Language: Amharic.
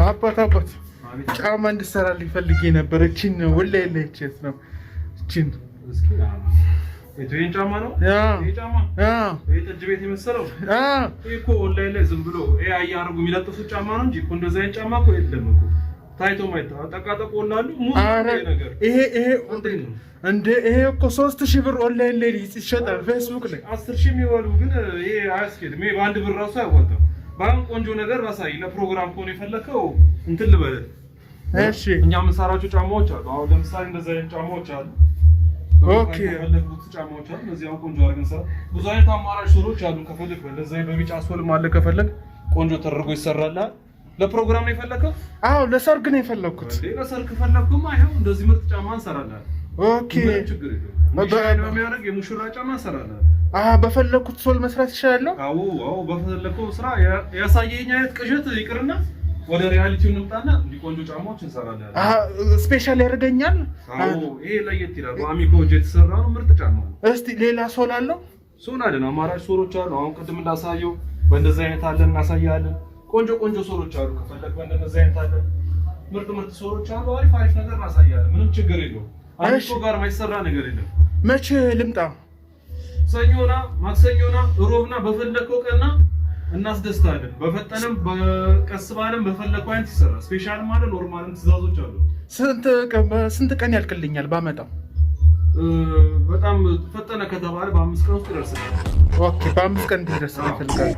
አባት አባት፣ ጫማ እንድሰራልኝ ፈልጌ ነበር። እቺን ውላ የለች ነው እቺን። ይሄን ጫማ ነው? ይሄ ጫማ? ይሄ ጠጅ ቤት የመሰለው? ይሄ እኮ ኦንላይን ላይ ዝም ብሎ AI እያደረጉ የሚለጥፉት ጫማ ነው እንጂ እኮ እንደዚህ አይነት ጫማ እኮ የለም እኮ፣ ታይቶ ማይታ ጠቃጠቆ ላሉ ሙሉ ነገር። ይሄ ይሄ እንደ ይሄ እኮ 3000 ብር ኦንላይን ላይ ይሸጣል፣ ፌስቡክ ላይ። 10,000 የሚበሉ ግን ይሄ አያስኬድም። ይሄ በአንድ ብር ራሱ አያዋጣም። በጣም ቆንጆ ነገር ራሳይ ለፕሮግራም ከሆነ የፈለከው እንትን ልበልህ። እሺ። እኛ የምንሰራቸው ጫማዎች አሉ። አሁን ለምሳሌ እንደዚህ አይነት ጫማዎች አሉ። ከፈለግኩት ጫማዎች አሉ። እነዚህ አሁን ቆንጆ አድርገን ሰራ። ብዙ አይነት አማራጭ sole ኦች አሉ። ከፈለግ በእንደዚህ በቢጫ sole ም አለ። ከፈለግ ቆንጆ ተደርጎ ይሰራልሃል። ለፕሮግራም ነው የፈለከው? አዎ፣ ለሰርግ ነው የፈለኩት። እንዴ፣ ለሰርግ ከፈለግኩማ ይኸው እንደዚህ ምርጥ ጫማ እንሰራልሃል። ምንም ችግር የለውም። Shine በሚያደርግ የሙሽራ ጫማ እንሰራልሃል። አዎ፣ በፈለኩት sole መስራት ይችላለሁ። አዎ፣ በፈለከው ስራ። ያሳየኝ አይነት ቅዠት ይቅርና ወደ reality ው እንምጣና እንዲህ ቆንጆ ጫማዎች እንሰራለን። Special ያደርገኛል። አዎ፣ ይሄ ለየት ይላል። በአሚኮ እጅ የተሰራ ነው። ምርጥ ጫማ ነው። እስቲ ሌላ sole አለው? Sole አለን፣ አማራጭ sole ኦች አሉ። አሁን ቅድም እንዳሳየው በእንደዚህ አይነት አለን፣ እናሳያለን። ቆንጆ ቆንጆ sole ኦች አሉ። ከፈለግ በእንደዚህ አይነት አለን። ምርጥ ምርጥ sole ኦች አሉ። አሪፍ አሪፍ ነገር እናሳያለን። ምንም ችግር የለውም። አሚኮ ጋር ማይሰራ ነገር የለም። መቼ ልምጣ? ሰኞና ማክሰኞና ሮብና በፈለከው ቀንና እናስደስታለን። በፈጠነም በቀስ ባለም በፈለከው አይነት ይሰራል። Special ም አለ፣ normal ም ትእዛዞች አሉ። ስንት ቀን ያልቅልኛል ባመጣው? በጣም ፈጠነ ከተባለ በ5 ቀን ውስጥ ይደርሳል። Okay፣ በ5 ቀን እንዲደርስ ይፈልጋል።